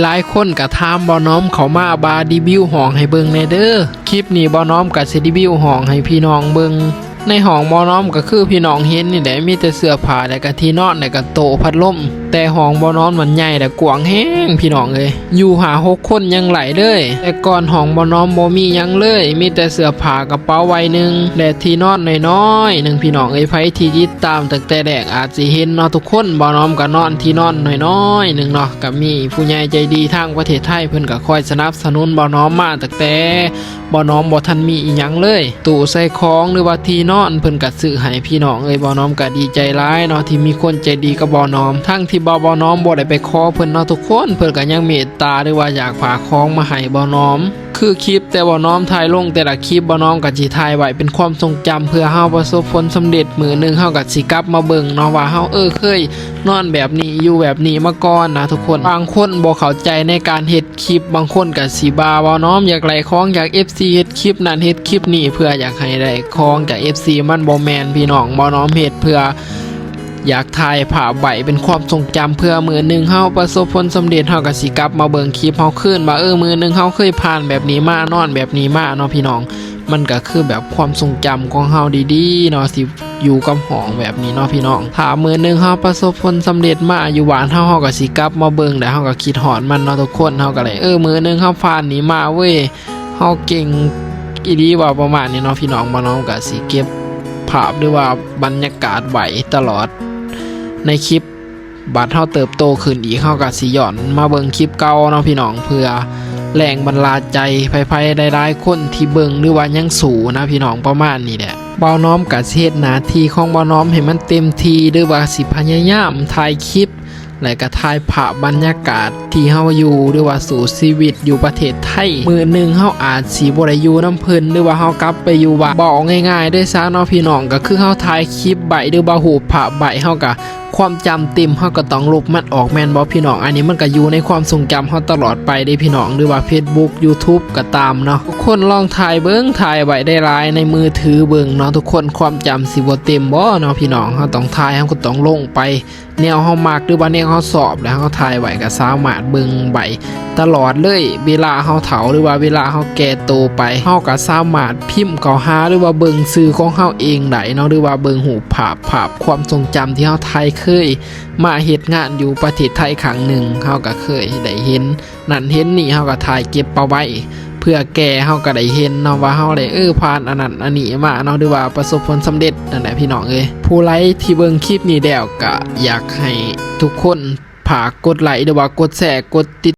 ຫຼາຍໆຄົນກໍຖາມບ່າວນ້ອມເຂົ້າມາວ່າ ຣີວິວຫ້ອງໃຫ້ເບິ່ງແດ່ເດີ. ຄລິບນີ້ບ່າວນ້ອມກໍຊິຣີວິວຫ້ອງໃຫ້ພີ່ນ້ອງເບິ່ງ. ໃນຫ້ອງບ່າວນ້ອມກໍຄືພີ່ນ້ອງເຫັນນີ້ແຫຼະ ມີແຕ່ເສື້ອຜ້າ ແລ້ວກໍທີ່ນອນ ແລ້ວກໍໂຕະພັດລົມ. ແຕ່ຫ້ອງບ່າວນ້ອມມັນໃຫຍ່ ແລະ ກວ້າງແຮງພີ່ນ້ອງເອີຍ, ຢູ່ຫ້າຫົກຄົນຍັງໄດ້ເລີຍ. ແຕ່ກ່ອນຫ້ອງບ່າວນ້ອມບໍ່ມີຫຍັງເລີຍ, ມີແຕ່ເສື້ອຜ້າກະເປົາໃບໜຶ່ງ ແລະ ທີ່ນອນນ້ອຍໆໜຶ່ງພີ່ນ້ອງເອີຍ. ໃຜທີ່ຕິດຕາມຕັ້ງແຕ່ແລກອາດຊິເຫັນເນາະທຸກຄົນ, ບ່າວນ້ອມກໍນອນທີ່ນອນນ້ອຍໆໜຶ່ງເນາະ, ກໍມີຜູ້ໃຫຍ່ໃຈດີທາງປະເທດໄທ ເພິ່ນກໍຄອຍສະໜັບສະໜູນບ່າວນ້ອມມາຕັ້ງແຕ່ ບ່າວນ້ອມບໍ່ທັນມີອີ່ຫຍັງເລີຍ. ຕູ້ໃສ່ຂອງ ຫຼືວ່າທີ່ນອນ ເພິ່ນກໍຊື້ໃຫ້ພີ່ນ້ອງເອີຍ. ບ່າວນ້ອມກໍດີໃຈຫຼາຍເນາະ ທີ່ມີຄົນໃຈດີກັບບ່າວນ້ອມ, ທັງທີ່ວ່າບ່າວນ້ອມບໍ່ໄດ້ໄປຂໍເພິ່ນເນາະທຸກຄົນ, ເພິ່ນກໍຍັງເມດຕາ ຫຼືວ່າຢາກຝາກຂອງມາໃຫ້ບ່າວນ້ອມ. ຄືຄລິບແຕ່ບ່າວນ້ອມຖ່າຍລົງແຕ່ລະຄລິບ, ບ່າວນ້ອມກໍຊິຖ່າຍໄວ້ເປັນຄວາມຊົງຈຳ ເພື່ອເຮົາປະສົບຜົນສຳເລັດ, ມື້ໜຶ່ງເຮົາກໍຊິກັບມາເບິ່ງເນາະ ວ່າເຮົາ ເອີ ເຄີຍນອນແບບນີ້ ຢູ່ແບບນີ້ມາກ່ອນນະທຸກຄົນ. ບາງຄົນບໍ່ເຂົ້າໃຈໃນການເຮັດ ຄລິບ, ບາງຄົນກໍຊິວ່າ ບ່າວນ້ອມຢາກໄດ້ຂອງຈາກເອັຟຊີ ເຮັດຄລິບນັ້ນເຮັດຄລິບນີ້ ເພື່ອຢາກໃຫ້ໄດ້ຂອງຈາກເອັຟຊີ. ມັນບໍ່ແມ່ນພີ່ນ້ອງ, ບ່າວນ້ອມເຮັດເພື່ອຢາກຖ່າຍພາບໄວ້ເປັນຄວາມຊົງຈຳ, ເພື່ອມື້ໜຶ່ງເຮົາປະສົບຜົນສຳເລັດ ເຮົາກໍຊິກັບມາເບິ່ງຄລິບເຮົາຄືນວ່າ ເອີ ມື້ໜຶ່ງເຮົາເຄີຍຜ່ານແບບນີ້ມາ, ນອນແບບນີ້ມາເນາະພີ່ນ້ອງ. ມັນກໍຄືແບບຄວາມຊົງຈຳຂອງເຮົາດີໆເນາະ ທີ່ຢູ່ກັບຫ້ອງແບບນີ້ເນາະພີ່ນ້ອງ. ຖ້າມື້ໜຶ່ງເຮົາປະສົບຜົນສຳເລັດມາຢູ່ບ້ານເຮົາ, ເຮົາກໍຊິກັບມາເບິ່ງ ແລ້ວເຮົາກໍຄິດຮອດມັນເນາະທຸກຄົນ. ເຮົາກໍໄດ້ ເອີ ມື້ໜຶ່ງເຮົາຜ່ານນີ້ມາເວີຍ, ເຮົາເກັ່ງອີ່ຫຼີວ່າ ປະມານນີ້ເນາະພີ່ນ້ອງ. ບ່າວນ້ອມກໍຊິເກັບພາບ ຫຼືວ່າບັນຍາກາດໄວ້ຕະຫຼອດໃນຄລິບ. ບັດເຮົາເຕີບໂຕຂຶ້ນອີກ, ເຮົາກໍຊິຍ້ອນມາເບິ່ງຄລິບເກົ່າເນາະພີ່ນ້ອງ, ເພື່ອແຮງບັນດານໃຈໃຜໆຫຼາຍໆຄົນທີ່ເບິ່ງ ຫຼືວ່າຍັງສູ້ນະພີ່ນ້ອງ, ປະມານນີ້ແຫຼະ. ບ່າວນ້ອມກໍຊິເຮັດໜ້າທີ່ຂອງບ່າວນ້ອມໃຫ້ມັນເຕັມທີ່, ຫຼືວ່າຊິພະຍາຍາມຖ່າຍຄລິບ ແລະກໍຖ່າຍພາບບັນຍາກາດທີ່ເຮົາຢູ່ ຫຼືວ່າສູ້ຊີວິດຢູ່ປະເທດໄທ. ມື້ໜຶ່ງເຮົາອາດຊິບໍ່ໄດ້ຢູ່ນຳເພິ່ນ ຫຼືວ່າເຮົາກັບໄປຢູ່ບ້ານ. ເວົ້າງ່າຍໆເດ້ຊະເນາະພີ່ນ້ອງ, ກໍຄືເຮົາຖ່າຍຄລິບໄວ້ ຫຼືວ່າຮູບພາບໄວ້, ເຮົາກໍ ຄວາມຈຳເຕັມ ເຮົາກໍຕ້ອງລົບມັນອອກແມ່ນບໍ່ພີ່ນ້ອງ? ອັນນີ້ມັນກໍຢູ່ໃນຄວາມຊົງຈຳເຮົາຕະຫຼອດໄປເດ້ພີ່ນ້ອງ, ຫຼືວ່າເຟສບຸກ ຢູທູບກໍຕາມເນາະ. ທຸກຄົນລອງຖ່າຍເບິ່ງ, ຖ່າຍໄວ້ໄດ້ຫຼາຍໃນມືຖືເບິ່ງເນາະທຸກຄົນ, ຄວາມຈຳຊິບໍ່ເຕັມບໍ່ເນາະພີ່ນ້ອງ? ເຮົາຕ້ອງຖ່າຍ, ເຮົາກໍຕ້ອງລົງໄປ ແນວເຮົາມັກ ຫຼືວ່າແນວເຮົາຊອບ, ແລ້ວເຮົາຖ່າຍໄວ້ກໍສາມາດເບິ່ງໄວ້ຕະຫຼອດເລີຍ. ເວລາເຮົາເຖົ້າ ຫຼືວ່າເວລາເຮົາແກ່ໂຕໄປ, ເຮົາກໍສາມາດພິມເຂົ້າຫາ ຫຼືວ່າເບິ່ງຊື່ຂອງເຮົາເອງໄດ້ເນາະ, ຫຼືວ່າເບິ່ງຮູບພາບ, ພາບຄວາມຊົງຈຳທີ່ເຮົາຖ່າຍເຄີຍ ມາເຮັດງານຢູ່ປະເທດໄທຄັ້ງໜຶ່ງ, ເຮົາກໍເຄີຍໄດ້ເຫັນນັ້ນເຫັນນີ້, ເຮົາກໍຖ່າຍເກັບເອົາໄວ້ ເພື່ອແກ່ເຮົາກໍໄດ້ເຫັນເນາະ ວ່າເຮົາໄດ້ ເອີ ຜ່ານອັນນັ້ນອັນນີ້ມາເນາະ, ຫຼືວ່າປະສົບຜົນສຳເລັດ. ນັ້ນແຫຼະພີ່ນ້ອງເອີຍ, ຜູ້ໃດທີ່ເບິ່ງຄລິບນີ້ແລ້ວ ກໍຢາກໃຫ້ທຸກຄົນຝາກກົດໄລ ຫຼືວ່າກົດແຊ, ກົດຕິ